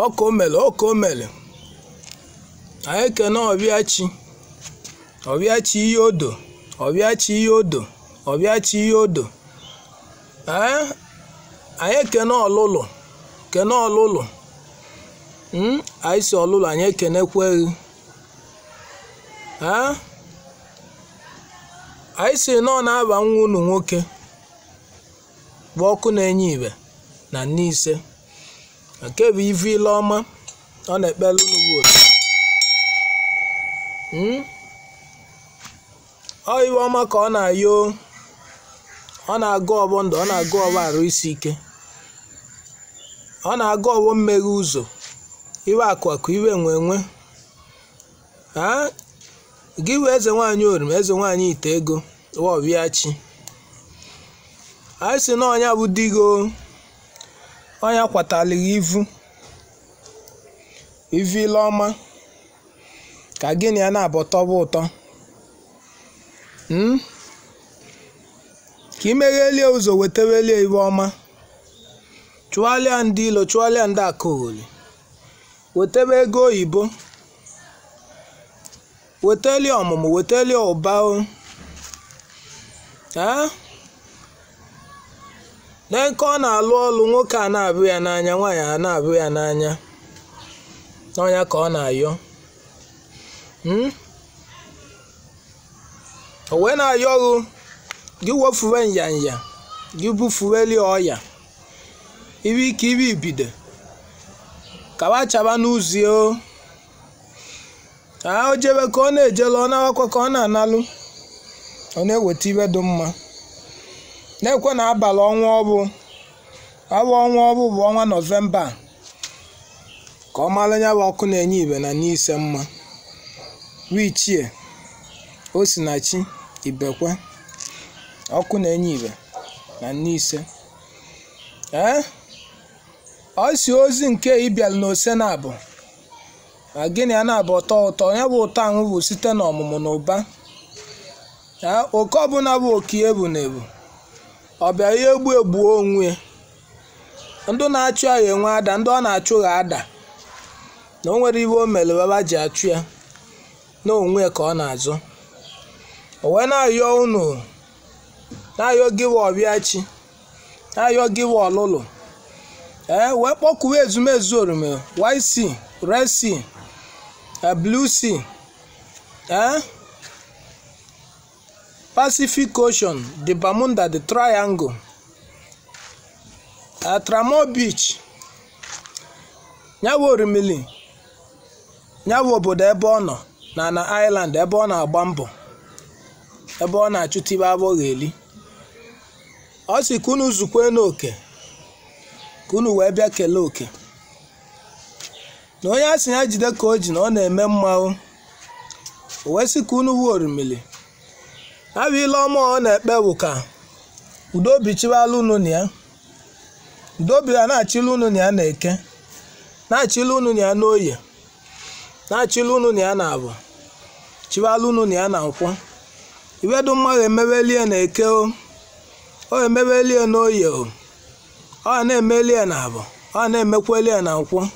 Ọka o mere, ọka o mere. Anyị ekene ọbịachi, ọbịachi ihe odo, ọbịachi ihe odo, ọbịachi ihe odo. Ee, anyị ekene ọlụlụ, kene ọlụlụ. Anyị si ọlụlụ, anyị ekenekweghị. Ee, anyị si nọ na-aba nwa unu nwoke bụ ọkụ na-enye ibe na Nneise, nke bụ ivu ile ọma ọ na-ekpere unu bụ otu. Ọ iwe ọma ka ọ na-ayọ, ọ na-agụ ọgbọ ndụ, ọ na-agụ ọgbọ arụ isi ike, ọ na-agụ ọgbọ mmeghe ụzọ, iwe akụ akụ, iwe enwe enwe. Gị wee eze nwaanyị orime, eze nwaanyị ite ego, ọbịachi. Anyị si na ọnya bụ di gị, ọnya kwatalighị ivu, ivu ile ọma, ka gị na ya na-abọtọbụ ụtọ. Ka imeghelie ụzọ, wetewelie iwe ọma, chụgharịa ndị ilo, chụgharịa ndị akụgholi, wetebe ego oyibo, wetelie ọmụmụ, wetelie ụba o. Ee, na nke ọ na-alụ ọlụ, nwoke a na-abụ ya n'anya, nwaanyị a na-abụ ya n'anya, n'ọnya ka ọ na-ayọ. O wee na-ayọ gị, gị wefuwe nyanya, gị bufuwelie ọya, iwe ike, iwe ibido kawa chaba n'ụzọ o. A o jebe ka ọ na-ejelu, ọ na-awakwa ka ọ na-analụ, ọ na-eweta iwe dị mma. Na-ekwe na abalị ọnwa ọbụ, abụ ọnwa ọbụ bụ ọnwa Nọvemba, ka ọ mara ya bụ ọkụ na-enye ibe na Nneise mma. Wichie Osinachi Ibekwe, ọkụ na-enye ibe na Nneise. Ee, ọ si ozi nke ịbịalụ na ose na-abụ ma gịnị ya na-abụ ụtọ ụtọ ya bụ ụtọ ahụ bụ site n'ọmụmụ na ụba. Oke ọbụla bụ oke ebu na ebu, ọ bịa ihe egbu egbuo onwe ya. Ndị na-achụ ya enwe ada, ndị ọ na-achụ ha ada, na o nwere iwe o mere baba ji achụ ya, na onwe ka ọ na-azụ. O wee na-ayọ unu, na-ayọ gị wa ọbịachi, na-ayọ gị wa ọlụlụ. Ee, wee kpọkuwe ezumezu orime, White Sea, Red Sea, Blue Sea, ee, Pacific Ocean, the Bermuda, the Triangle, Tramore Beach, nyawo orimili, nyawo obodo ebe ọ nọ na na Island, ebe ọ na-agba mbọ, ebe ọ na-achụta ibe abụghị eli. Ọ sị ka unu zukwe n'oke, ka unu wee bịa kelee oke. Na onye a sị ya jide ka o ji na ọ na-eme mma o. O wee sị ka unu wuo orimili. Abụ ile ọma ọ na-ekpe bụ ka udo obi chịwala unu na ya, udo obi a na-achịla unu na ya na eke, na-achịla unu na ya n'oye, na-achịla unu na ya na abụ, chịwala unu na ya na nkwọ. Iwedu mmadụ emewelie na eke o, ọ emewelie n'oye o, ọ na-emelie na abụ, ọ na-emekwelie na nkwọ.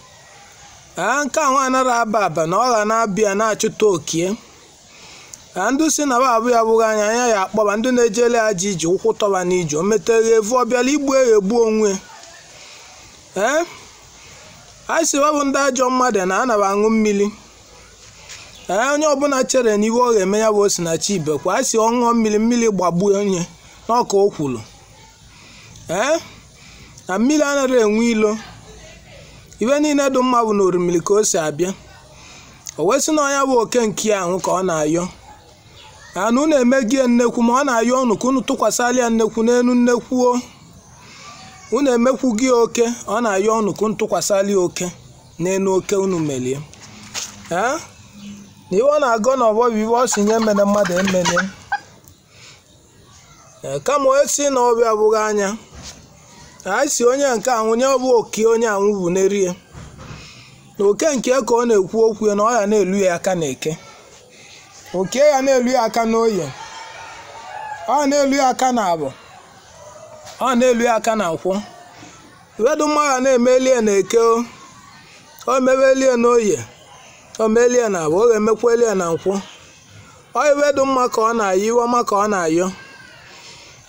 Ee, nke ahụ anara aba aba na ọ ga na-abịa na-achụta okie. Ka ndị si na abụ ya bụghị anya anya ya akpọba ndị na-ejele aja ije ụkwụ tọba n'ije, o metere evu ọ bịala igbu eghe egbu onwe. Ee, a sị bụ ndị ajọ mmadụ na anaba aṅụ mmiri. Ee, onye ọbụla chere na iwe ọ ga-eme ya bụ Osinachi Ibekwe, a sị ọ ṅụọ mmiri, mmiri gbagbuo onye n'ọka o kwuru. Ee, na mmiri anaghị enwe ilo, iwe niile dị mma bụ na orimiri ka o si abịa. O wee sị na ọnya bụ oke nke ya ahụ ka ọ na-ayọ. Ana unu emegie nnekwu, ma ọ na-ayọ unu ka unu tụkwasịala ya nnekwu n'elu nnekwu o. Unu emekwu gị oke, ọ na-ayọ unu ka unu tụkwasịala ya oke n'elu oke unu melie. Ee, na iwe ọ na-agọ n'ọgbọ bụ iwe ọ sị nye emene mmadụ emene. Ee, kama onye si na ọbịa abụghị anya, anyị si onye nke anwụ nye ọ bụ oke onye anwụ bụ n'erie. Na oke nke ka ọ na-ekwu okwu ya na ọ ya na-elu ya aka na eke, oke ya na-elu ya aka n'oye, ọ na-elu ya aka na abụ, ọ na-elu ya aka na nkwọ. Iwedu mmadụ na-emelie na eke o, O mebelie n'oye, o melie na abụ, ọ ga-emekwelie na nkwụ. Ọ iwe dị mma ka ọ na-ayọ, iwe ọma ka ọ na-ayọ.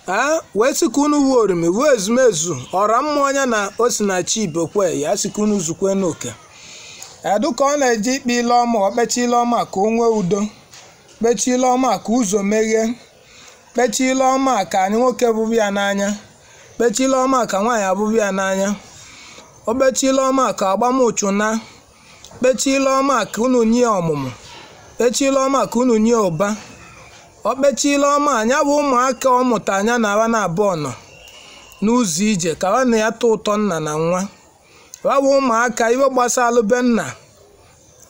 Ee, wee sị ka unu wuo orimi, wuo ezumezu ọra mmụọ ya na Osinachi Ibekwe ya sị ka unu zukwe n'oke. Edu ka ọ na-eje ikpe ile ọma, ọ kpecha ile ọma ka o nwee udo, kpecha ile ọma ka ụzọ meghee, kpecha ile ọma ka anyị nwoke bụbu ya n'anya, kpecha ile ọma ka nwaanyị abụbu ya n'anya, o kpecha ile ọma ka agbamụchụ na, kpecha ile ọma ka unu nye ọmụmụ, kpecha ile ọma ka unu nye ụba. O kpecha ile ọma anya bụ ụmụaka ọ mụta anya na awa na abụọ nọ n'ụzọ ije ka ha na ya tọ ụtọ nna na nwa. Wa bụ ụmụaka iwe gbasalụ be nna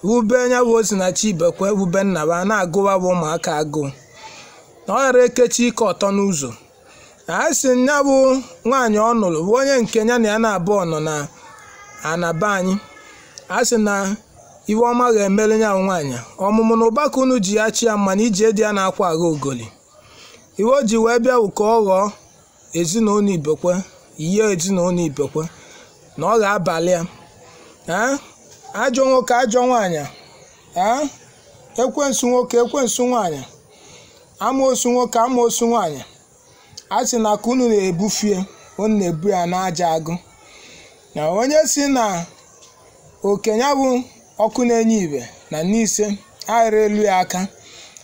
wube ya bụ Osinachi Ibekwe wube nna ba na-agụwa bụ ụmụaka agụụ na ọ ghara ekechi ike ọtọ n'ụzọ. A sị ya bụ nwaanyị ọ nụrụ bụ onye nke ya na ya na abụọ nọ na anaba anyị. A sị na iwe ọma ga-emere ya nwaanyị ọmụmụ na ụba ka unu ji ya chi ya mma na ije dị ya na-akwa agha ogoli. Iwe o ji wee bịa wụ ka ọ ghọọ ezinụlọ Ibekwe, yie ezinụlọ Ibekwe na ọ ga-abalị ya. Ee, ajọ nwoke ajọ nwaanyị, ee, ekwensu nwoke ekwensu nwaanyị, amoosu nwoke amoosu nwaanyị, a sị na ka unu na-ebufie, unu na-ebu ya n'aja agụ. Na onye si na oke ya bụ ọkụ na-enye ibe na n'ise aghara elu ya aka,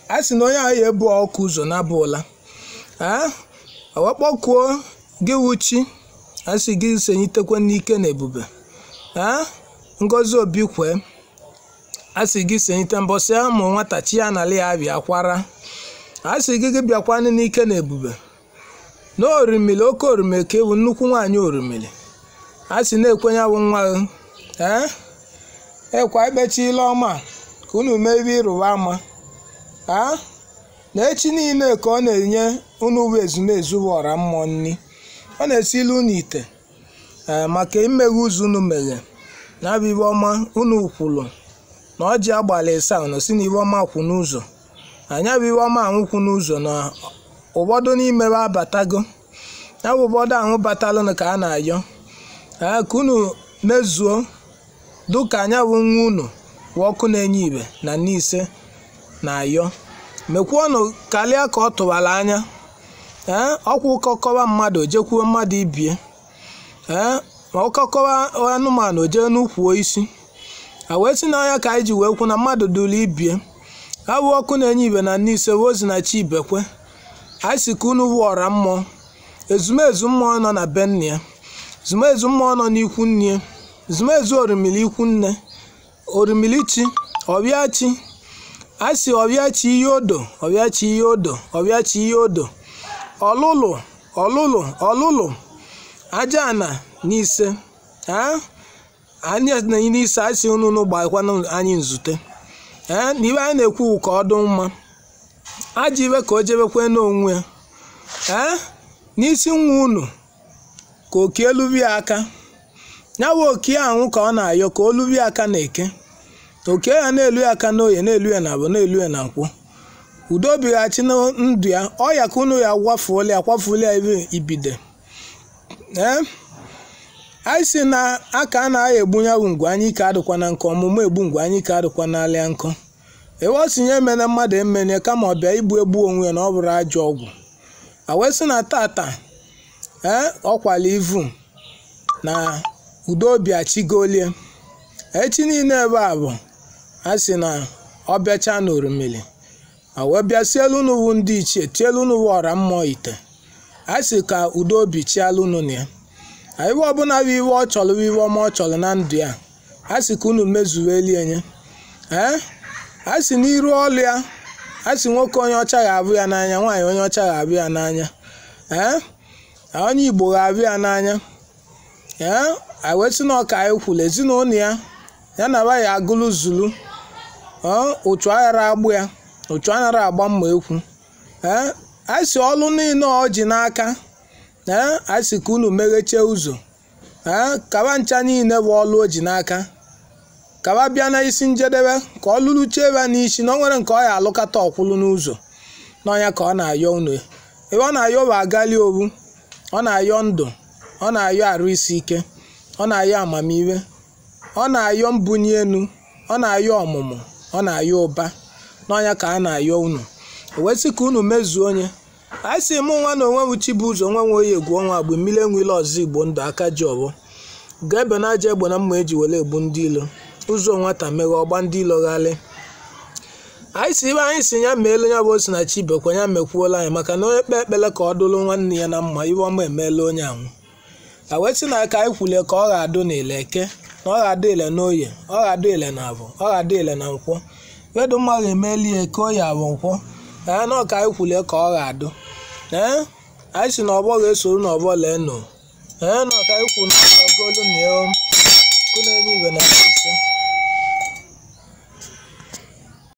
a sị na onye ahụ ya ebu ọkụ ụzọ na-abụla. Ee, o kpọkuo gị wuchi, a sị gị senyitekwe n'ike na ebube. Ee, Ngozi Obi kwee, a sị gị senyite mbọsị ụmụ nwata chi ya n'ala ya bịa kwara. A sị gị gị bịakwanụ n'ike na ebube. Na orimili, oke orimili ka ewu nnukwu nwaanyị orimili. A sị na-ekwenye bụ nwa gị. Ee, ekwa ikpechi ile ọma ka unu mee ibe ịrụba ama. Ee, na echi niile ka ọ na-enye unu bụ ezumezu bụ ọra mmụọ nni. Ọ na-esili unu ite, ee, maka imeghe ụzọ unu meghe na bụ iwe ọma unu kwulu na ọjị agbalị ịsa unu si na iwe ọma kwụ n'ụzọ. Anya bụ iwe ọma ahụ kwụ n'ụzọ na ụfọdụ n'ime ha abatago. Ya bụ ụfọdụ ahụ batalụnụ ka a na-ayọ. Ee, ka unu mezuo dịka anya bụ nwa unu bụ ọkụ na-enye ibe na n'ise na-ayọ. Mekwuonụ karịa ka ọ tụwara anya. Ee, ọkwa ụkọkọwa mmadụ jekwuo mmadụ ibie. Ee, ma ụkọkọwa anụmanụ jee n'ukwu isi. A wee sị n'anya ka anyị ji wee kwu na mmadụ dụrụ ibie. Ha bụ ọkụ na-enye ibe na n'ise wee Osinachi Ibekwe. A sị ka unu wụ ọra mmụọ, ezumezu mmụọ nọ na be nna ya, ezumezu mmụọ nọ n'ikwu nne ya, ezumezu orimili ikwu nne, orimili chi, ọbịa chi. A sị ọbịa chi ihe odo, ọbịa chi ihe odo, ọbịa chi ihe odo, ọlụlụ ọlụlụ ọlụlụ, aja ana n'ise. Ee, anyị n'ise a sị unu gbakwanụ anyị nzute. Ee, na iwe anyị na-ekwu ka ọ dị mma. Ajọ iwe ka o jebekwe n'onwe ya. Ee, n'isi nwa unu ka oke elubie aka. Ya bụ oke ahụ ka ọ na-ayọ ka o lubie aka na-eke. Oke ya na-elu ya aka n'oye, na-elu ya na abụ, na-elu ya na nkwụ. Udo bighachi na ndụ ya, ọ ya ka unu ya kwafuola ya kwafuola ya ebe ibide. Ee, anyị sị na aka a na-agha egbu ya bụ ngwe anyị ike adịkwa na nkọ, ọmụmụ egbu ngwe anyị ike adịkwa n'alịa nkọ. Ewe ọ sị nye emene mmadụ emene kama ọ bịa igbu egbu onwe ya na ọ bụrụ ajọ ọgwụ. A wee sị na tata, ee, ọkwala ivu na udo obi achigolie. Echi niile ebe a bụ a sị na ọ bịacha n'orimili. A wee bịa sielu unu wu ndị ichie, tielu unu wu ọra mmụọ ite. A sị ka udo obi chialụ unu na ya. Iwe ọbụla bụ iwe ọ chọrọ bụ iwe ọma ọ chọrọ na ndụ ya. A sị ka unu mezuwelie nye. Ee, a sị n'iru ọlụ ya, a sị nwoke onye ọcha ga-abụ ya n'anya, nwaanyị onye ọcha ga-abụ ya n'anya. Ee, onye Igbo ga-abụ ya n'anya. Ee, a wee sị na ọka anyị kwuru ezinụlọ ya, ya na ba ya agụlụ zulu. Ụchụ aghara agbụ ya, ụchụ anaghị agba mma ekwu. Ee, a sị ọlụ niile ọ ji n'aka. Ee, a sị ka unu meghechie ụzọ. Ee, kaba ncha niile bụ ọlụ o ji n'aka. Kaba bịa n'isi njedebe ka ọ lụrụchie ya n'isi na o nwere nke ọ ya alụkata ọkwụlụ n'ụzọ. N'ọnya ka ọ na-ayọ unu. Ebe ọ na-ayọ bụ agali obu, ọ na-ayọ ndụ, ọ na-ayọ arụ isi ike, ọ na-ayọ amamihe. Ọ na-ayọ mbunye enu, ọ na-ayọ ọmụmụ, ọ na-ayọ ụba. N'ọnya ka a na-ayọ unu. O wee sị ka unu mezuo onye. Anyị sị mụ nwa na onwe m Chibuzo nwa nwe oyi egwu ọnwa agba mmiri enwile ọzọ Igbo ndụ aka ji ọbọ. Ga-ebe na aja egbe na mma eji were egbu ndị ilo. Ụzọ nwata meghe ọgba ndị ilo ghalị. Anyị si ibe anyị si ya meelu ya bụ Osinachi bekwa ya mekwuola anyị, maka na onye kpee ekpele ka ọ dụrụ nwanne ya na mma, iwe ọma emeela onye anwụ. A wee sị na ka anyị kwulie ka ọ ga-adụ n'ile eke, na ọ ga-adụ ile n'oye, ọ ga-adụ ile na avọ, ọ ga-adụ ile na nkwọ. Wedu mma ga-emeli ya eke, oye, avọ, nkwọ. Ee, na ọ ka anyị kwulie ka ọ ga-adụ. Ee, anyị si na ọgbọ ga-esoro na ọgbọ lee nụ. Ee, na ọ ka anyị kwu na ọgolu na ya kụ na-enye ibe na ise.